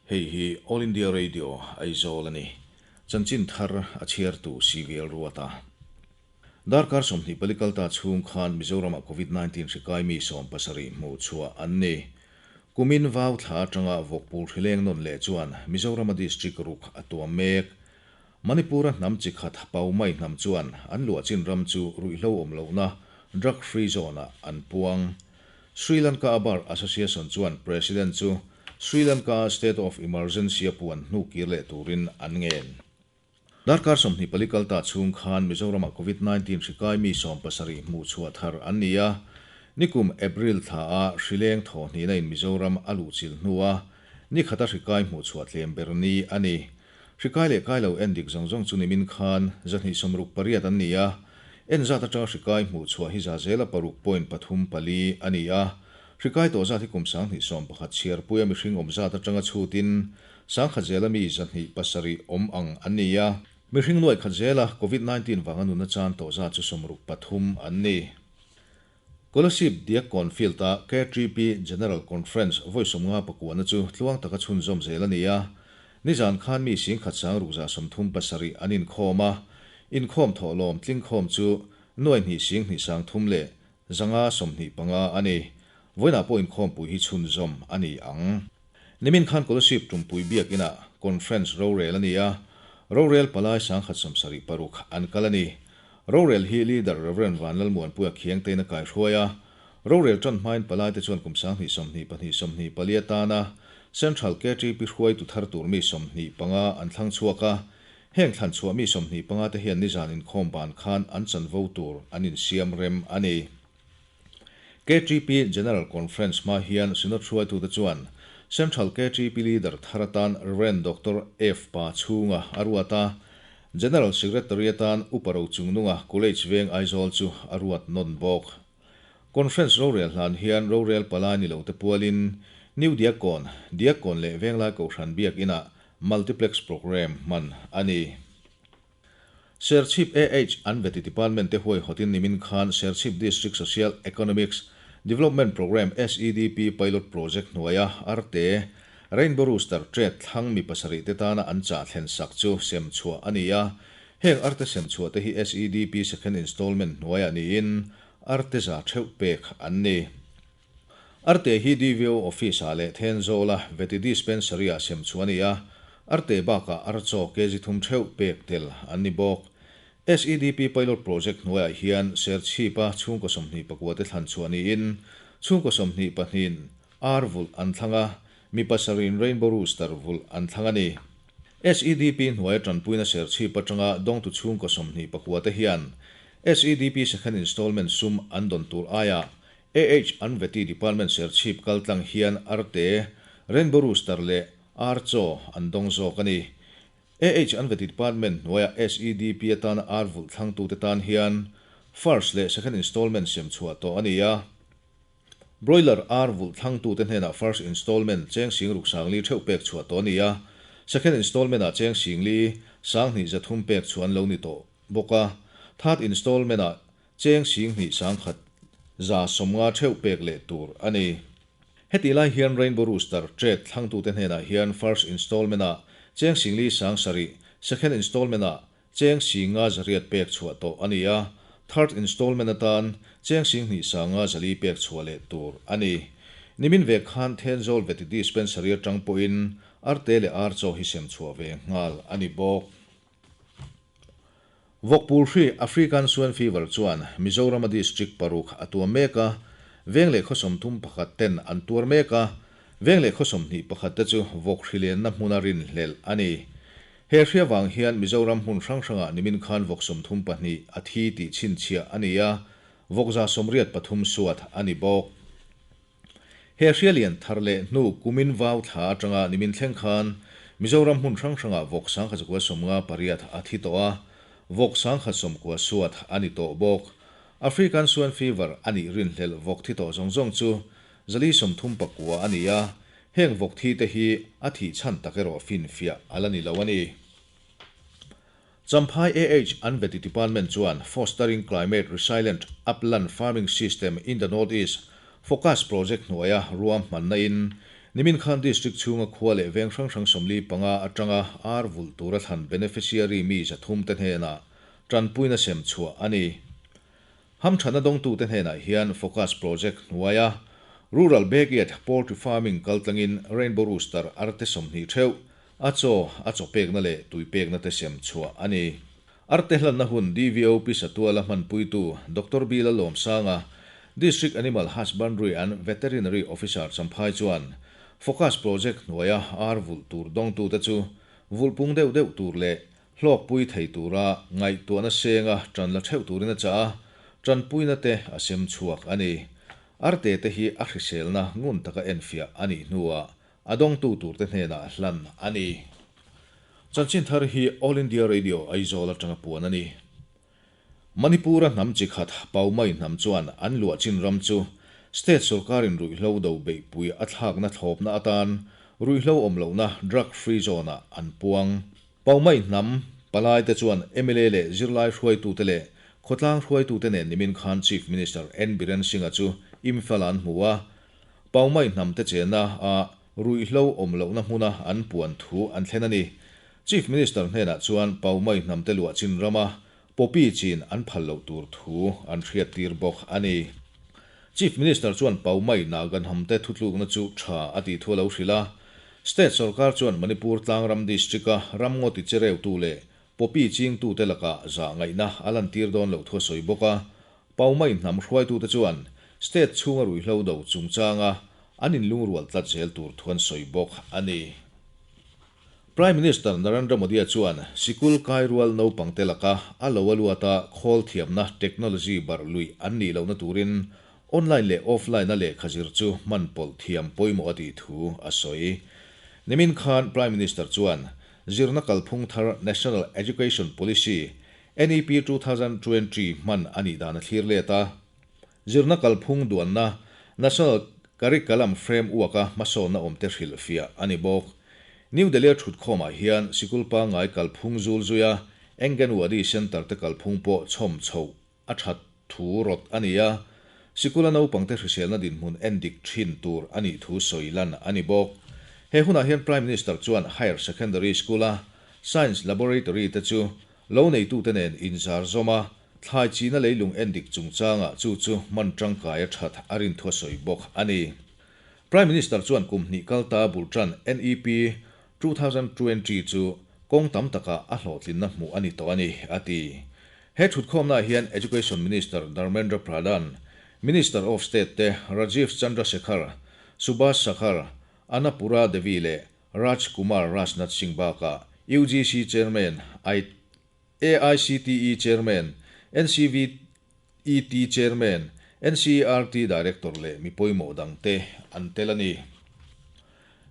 Hei hi All India Radio, Aizawl a ni. Chanchin thar a chhiartu CVL Ruata. Darkar 24 kalta chhung khan Mizoramah Covid-19 hri kai mi 17 hmuh chhuah an ni. Kumin vau thla atanga vawkpul hrileng nawn leh chuan Mizorama district ruk a tuam mek. Manipur-a hnam chi khat Paumai hnam chuan an luahchin ram chu ruihhlo awm lohna drug free zone-ah an puang. Sri Lanka-a Bar Association chuan President chu Sri Lanka-a state of emergency a puan hnu kir leh turin an ngen. Darkar 24 kalta chhung khan Mizoramah Covid-19 hri kai mi 17 hmuh chhuah thar an ni a. Nikum April thla-a hrileng thaw hnihna in Mizoram a luhchilh hnua ni khata hri kai hmuh chhuah tlem ber ni a ni. Hri kai leh kai lo en dik zawng zawng chu nimin khan 268 an ni a. En zat atanga hri kai hmuh chhuah hi za zela 6.34 a ni a. Hri kai tawh zat hi kum 2011 chhiarpui a mihring awm zat atanga chhutin 1000 zela mi 207 awm ang an ni a. Mihring 100 zela Covid-19 vanga nuna chan tawh zat chu 63 an ni. Kolasib Diakkawn Field-a KTP General Conference vawi 59 na chu tluang taka chhunzawm zel a ni a. Nizan khan mi 1637 an inkhawm a. Inkhawm thawhlawm tlingkhawm chu 2,231 525 a ni. Vawiinah pawh inkhawmpui hi chhunzawm a ni ang. Nimin khan Kolasib tumpui biak inah conference rorel a ni a. Rorel palai 176 an kal a ni. Rorel hi leader Reverend Vanlalmuanpuia Khiangtein a kai hruai a. Rorel tan hmain palai te chuan kum 2022 24 atana Central KTP hruai tu thar tur mi 25 an thlang chhuak a. Heng thlan chhuah mi 25 te hian nizan inkhawm ban khan an chanvo tur an insiam rem a ni. KTP General Conference hma hian Synod hruaitu te chuan Central KTP leader thar atan Reverend Dr. F. Pa chhunga a ruat a. General Secretary atan Upa Rochungnunga College Veng Aizawl chu a ruat nawn bawk. Conference rorel hlan hian rorel palai ni lo te pualin New Diakkawn, Diakkawn leh Venglai Kohhran biak inah multiplex program hman a ni. Serchhip AH an veti department te huai hawtin nimin khan Serchhip District Social Economics Development Programme SEDP pilot project hnuaia arte Rainbow Rooster Trade thlang mi 7 te tana an chah thlen sak chu sem chhuah a ni a. Heng arte sem chhuah te hi SEDP second installment hnuaia niin arte za theuh pek an ni. Arte hi DVO office a leh Thenzawl a veti dispensary a sem chu a ni a. Arte bakah archaw kg thum theuh pek tel an ni bawk. SEDP pilot project hnuaiah hian Serchhip-a chhungkaw 29 te thlan chhuah niin chhungkaw 22 ar vulh an thlang a, mi 7 in Rainbow Rooster vulh an thlang a ni. SEDP hnuaia tanpuina Serchhip atanga dawngtu chhungkaw 29 te hian SEDP second installment sum an dawn tur aia AH an veti department Serchhip kaltlang hian arte Rainbow Rooster leh archaw an dawng zawk a ni. AH an veti department hnuaia SEDP atana ar vulh thlangtu te tan hian first leh second installment sem chhuah tawh a ni a. Broiler ar vulh thlangtu te hnenah first installment cheng 60 sangli theuh pek chhuah tawh a ni a. Second installment ah cheng 5 2,300 pek chuan lo ni tawh bawk a. Third installment ah cheng 2,150 theuh pek leh tur a ni. Heti lai hian Rainbow Rooster Trade thlangtu te hnenah hian first installment ah cheng 5,007, second installment ah cheng 5,800 pek chhuah tawh a ni a. Third installment atan cheng 2,504 pek chhuah leh tur a ni. Nimin ve khan Thenzawl veti dispensary atang pawhin arte leh archaw hi sem chhuah ve nghal a ni bawk. Vawkpul hri African Swine Fever chuan Mizorama district 6 a tuam mek a, veng leh khaw 31 ten an tuar mek a, veng leh khaw 21 te chu vawk hri lenna hmuna rin hlelh a ni. He hri awang hian Mizoram hmun hrang hrangah nimin khan vawk 32 a thi tih chhinchhiah a ni a, vawk 83 suat a ni bawk. He hri lian thar leh hnu kumin vau thla atanga nimin thleng khan Mizoram hmun hrang hrangah vawk 158 a thi tawh a, vawk 190 suat a ni tawh bawk. African Swine Fever a nih rin hlelh vawk thi tawh zawng zawng chu 139 a ni a, heng vawk thi te hi a thih chhan tak erawh fin fiah a la ni lo a ni. Champhai AH an veti department chuan Fostering Climate Resilient Upland Farming System in the Northeast Focus Project hnuaia ruam hmanna in Nimin khan District chhunga khua leh veng hrang hrang 45 atanga ar vulh tura thlan beneficiary mi 300 te hnenah tanpuina sem chhuah a ni. Hamthatna dawngtute hnenah hian Focus Project hnuaia Rural Backyard Poultry Farming kaltlangin Rainbow Rooster arte 20 theuh a chaw, a chaw pekna leh tui pekna te sem chhuah a ni. Arte hlanna hun DVO Pi Satuala hmanpuitu Doctor B Lalawmsanga, District Animal Husbandry and Veterinary Officer Champhai chuan Focus Project hnuaia ar vulh tur dawngtute chu vulh pung deuh deuh tur leh hlawkpui thei tura ngaihtuahna senga tan la theuh turin a chah a, tanpuina te a sem chhuak a ni. Arte te hi a hriselna ngun taka enfiah a nih hnuah a dawngtu turte hnenah hlan a ni. Chanchin thar hi All India Radio Aizawl atanga puan a ni. Manipur-a hnam chi khat Paumai hnam chuan an luah chin ram chu state sorkarin ruihhlo do beihpui a thlakna thlawpna atan ruihhlo awm lohna drug free zone-ah an puang. Paumai hnam palaite chuan mla leh zirlai hruaitute leh khawtlang hruaitute nen nimin khan Chief Minister N Biren Singh-a chu Imphal an hmu a, Paumai hnamte chenna a ruihhlo awm lohna hmuna an puan thu an thlen a ni. Chief Minister hnenah chuan Paumai hnamte luah chin rama poppy chin an phal loh tur thu an hriattir bawk a ni. Chief Minister chuan Paumai Naga hnamte thutlukna chu tha a tih thu a lo hrilh a. State sorkar chuan Manipur tlangram district-a ramngaw ti chereutu leh poppy chingtute lakah zah ngaihna a lantir dawn loh thu a sawi bawk a. Paumai hnam hruaitute chuan state chhunga ruihhlo do chungchanga an inlungrual tlat zel tur thu an sawi bawk a ni. Prime Minister Narendra Modi-a chuan sikul kai rual naupangte laka a lo a luata khawl thiamna technology barh luih an nih lohna turin online leh offline-a lehkha zir chu hman pawlh thiam pawimawh a tih thu a sawi. Nimin khan Prime Minister chuan zirna kalphung thar National Education Policy, NEP 2020 hman a nih dan a thlir let a. Zirna kalphung duanna National Curriculum Framework-a hmasawnna awmte hrilhfiah a ni bawk. New Delhi-a thutkhawmah hian sikul pangngai kalphung zul zuia Anganwadi Centre te kalphung pawh chhawm chhoh a that thu rawt a ni a, sikula naupangte hriselna dinhmun en dik thin tur a nih thu sawi lan a ni bawk. He hunah hian Prime Minister chuan Higher Secondary School-a Science Laboratory te chu lo neitute nen inzar zawm a, thlai china leilung en dik chungchangah chu chu hman tangkai a that a rin thu a sawi bawk a ni. Prime Minister chuan kum hnih kalta bul tan NEP 2020 chu kawng tam takah a hlawhtlinna hmuh a ni tawh a ni, a ti. He thutkhawmnaah hian Education Minister Dharmendra Pradhan, Minister of State te Rajiv Chandrasekhar, Subhash Sakhar, Annapura Devi leh Raj Kumar Rajnath Singh bakah UGC Chairman, AICTE Chairman, NCVET Chairman, NCERT Director leh mi pawimawh dangte an tel a ni.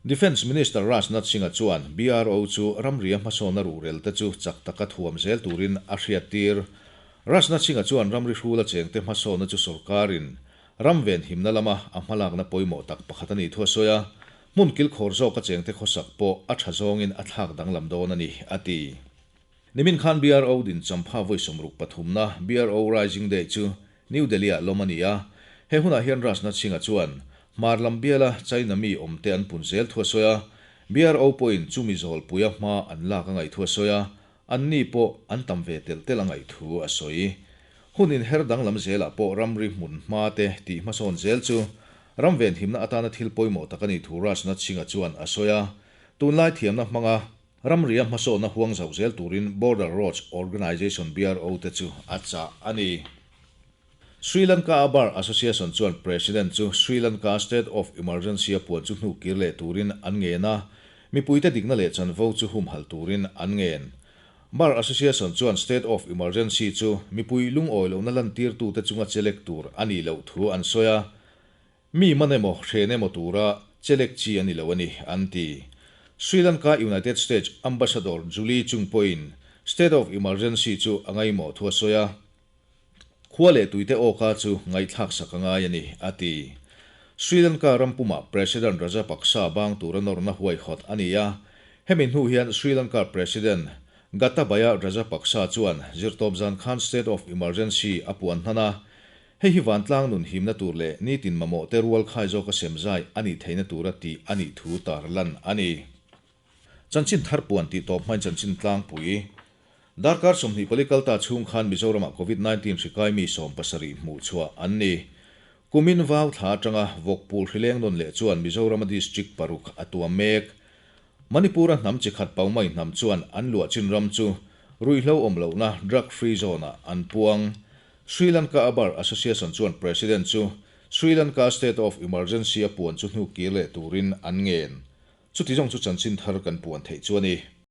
Defence Minister Rajnath Singh-a chuan BRO chu ramria hmasawnna ruhrel te chu chak taka thuam zel turin a hriattir. Rajnath Singh-a chuan ramri hrula chengte hmasawnna chu sorkarin ram venhimna lama a hmalakna pawimawh tak pakhat a nih thu a sawi a, hmun kilkhawr zawka chengte khawsak pawh a tha zawngin a thlak danglam dawn a ni, a ti. Nimin khan BRO din champha vawi sawmruk pathumna BRO Rising Day chu New Delhi-ah lawm a ni a. He hunah hian Rajnath Singh-a chuan Hmar lam biala China mi awmte an pun zel thu a sawi a, BRO pawhin chumi zawlpuia hma an lak a ngaih thu a sawi a, anni pawh an tam ve telh telh a ngaih thu a sawi. Hun inher danglam zelah pawh ramri hmun hma te tih hmasawn zel chu ram venhimna atana thil pawimawh tak a nih thu Rajnath Singh-a chuan a sawi a, tunlai thiamna hmanga Ramria hmasawnna huang zauh zel turin Border Roads Organisation, BRO, te chu a chah a ni. Sri Lanka-a Bar Association chuan President chu Sri Lanka State of Emergency a puan chu hnu kir leh turin an ngen a, mipuite dikna leh chanvo chu humhalh turin an ngen. Bar Association chuan State of Emergency chu mipui lungawi lohna lantirtute chunga chelek tur a nih loh thu an sawi a, Mi man emaw, hren emaw tura chelek chi a ni lo a ni, an ti. Sri Lanka United States Ambassador Julie Chung pawhin State of Emergency chu a ngaihmawh thu a sawi a, khua leh tuite awka chu ngaihthlak sak a ngai a ni, a ti. Sri Lanka ram pumah President Rajapaksa bang tura nawrna huaihawt a ni a, hemi hnu hian Sri Lanka President Gotabaya Rajapaksa chuan zirtawp zan khan State of Emergency a puan hnan a. Hei hi vantlang nun himna tur leh nitin mamawhte rualkhai zawka semzai a nih theihna tura tih a nih thu tarlan a ni. Chanchin thar puan tih tawp hmain chanchin tlangpui. Darkar 24 kalta chhung khan Mizoramah Covid 19 hri kai mi 17 hmuh chhuah an ni. Kumin vau thla atanga vawk pul hri leng nawn leh chuan Mizorama district paruk a tuam mek. Manipur-a hnam chi khat Paumai hnam chuan an luah chin ram chu ruihhlo awm lohna drug free zone-ah an puang. Sri Lanka a Bar Association chuan President chu Sri Lanka state of emergency a puan chu hnu kir leh turin an ngen. Chuti zawng chu chanchin thar kan puan theih chu a ni.